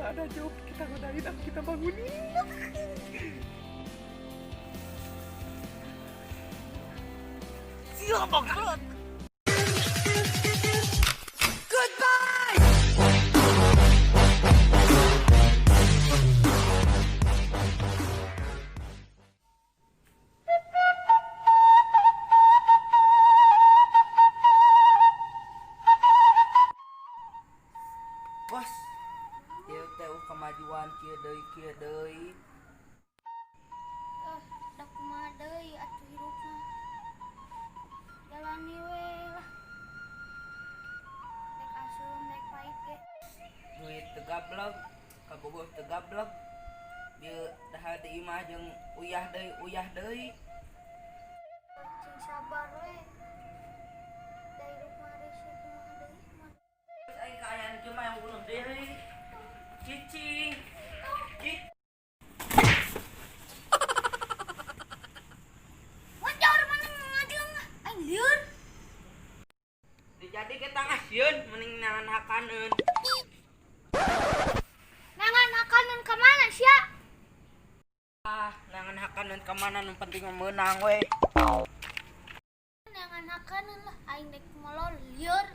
Alhamdulillah ada job, kita godain, ah, kita bangunin. Siap banget. Goodbye. Bos, ieu teh kemajuan kieu deui kieu deui. Eh, da kumaha deui atuh hirup mah. Jalani we lah. Rek asem rek pahit ge. Duit teu gablek, kabogoh teu gablek. Ieu dahar di imah jeung uyah deui uyah deui. Cing sabar we. Da hirup mah risih kumaha deui mah. Aing kaayaan kieu mah yang bunuh diri. Cicing. Cicing. Wajar mana ngajeng aing lieur. Jadi kita ngasieun mending nangan hakaneun. Nangan hakaneun ka mana sia? Ah, nangan hakaneun ka mana nu penting mah meunang we. Nangan hakaneun lah aing rek molor lieur.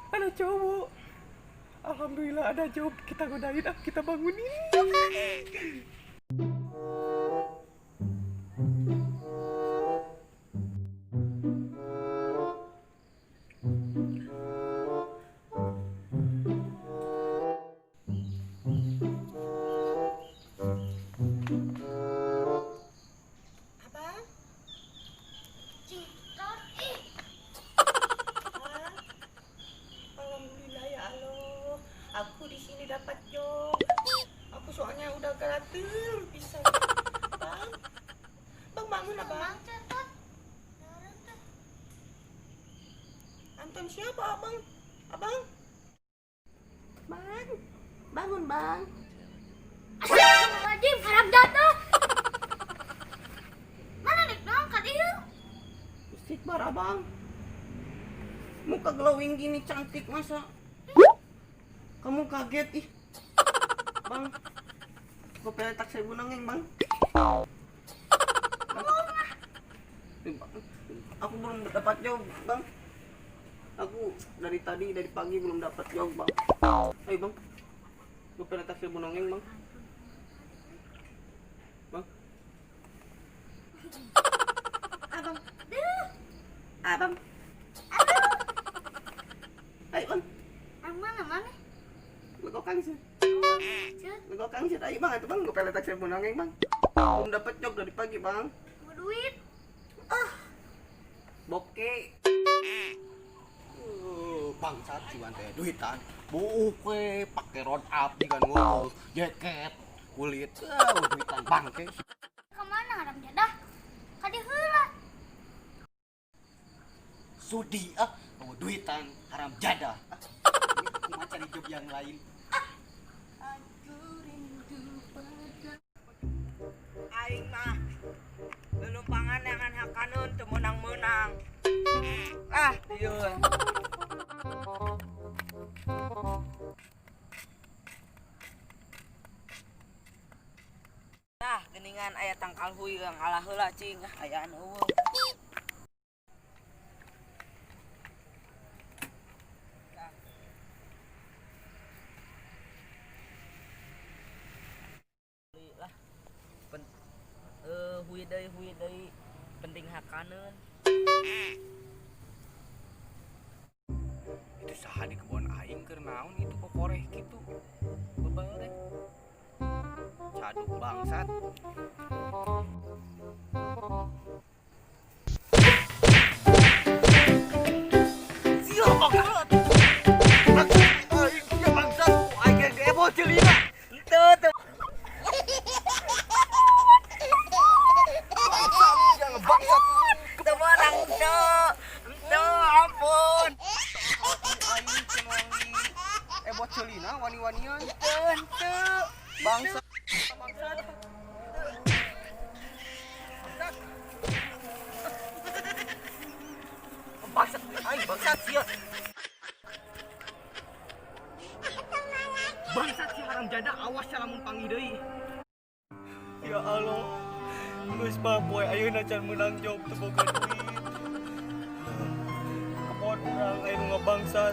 Ada cowok. Alhamdulillah ada job, kita godain, ah, kita bangunin. Abang, Cing tot ih. Abang. Alhamdulillah ya Allah, aku di sini dapat job. Aku soalnya udah gatel bisa. Bang, bang bangun abang. Bang cetot. Dareuh teh. Anton siapa abang? Abang? Bang, bangun bang. Astagfirullahaladzim, haram jatuh. Mana nek nongkat ieu? Istighfar abang. Muka glowing gini cantik masa? Kamu kaget ih. Bang, gue peletak 1000 nongeng bang. Bang, aku belum dapat job bang. Aku dari tadi dari pagi belum dapat job bang. Ayo bang, gue peletak 1000 nongeng bang. Bang. Abang. Abang. Ayo bang, Ang mana mana? legokang sih. Ceut, Legokang sih, ayo bang, itu bang, gue peletak 1000 nongeng bang. Belum dapat job dari pagi bang. mau duit. Boke. Bangsat si teh duitan. Buuk we pake road up di kan ngomong jaket kulit. Duitan bangke. Kemana haram jadah? Kadi heula. Sudi ah, oh, duitan haram jadah. Ah, aku mah cari job yang lain. Aku rindu pada aing mah lulumpangan nangan hakaneun teu meunang-meunang. Ah, ieu. Nah, geuningan aya tangkal huyang alah heula cing, ah ayaan eueuh. Lah. Pen huy deui penting hakaneun. Itu saha di kebun aing keur naon itu kokoreh kitu. Bebal teh. Caduk bangsat. Siap banget. Aing ya bangsat, aing ge ebo celina. Henteu teu. Jangan bangsat. Teu meunang teu. Henteu ampun. Aing cenah ebo celina wani-wanian. Henteu Bangsa. Bangsat. Bangsat aing, bangsat sia. Bangsat si haram jadah, awas sia lamun panggih deui. Ya Allah. Geus mah poe ayeuna can meunang job teu boga duit. Kebon urang aing ngabangsat.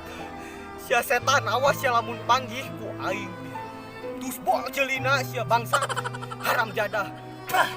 Sia setan, awas sia lamun panggih ku aing. Tusbol celina sia bangsat. Haram jadah. Ah.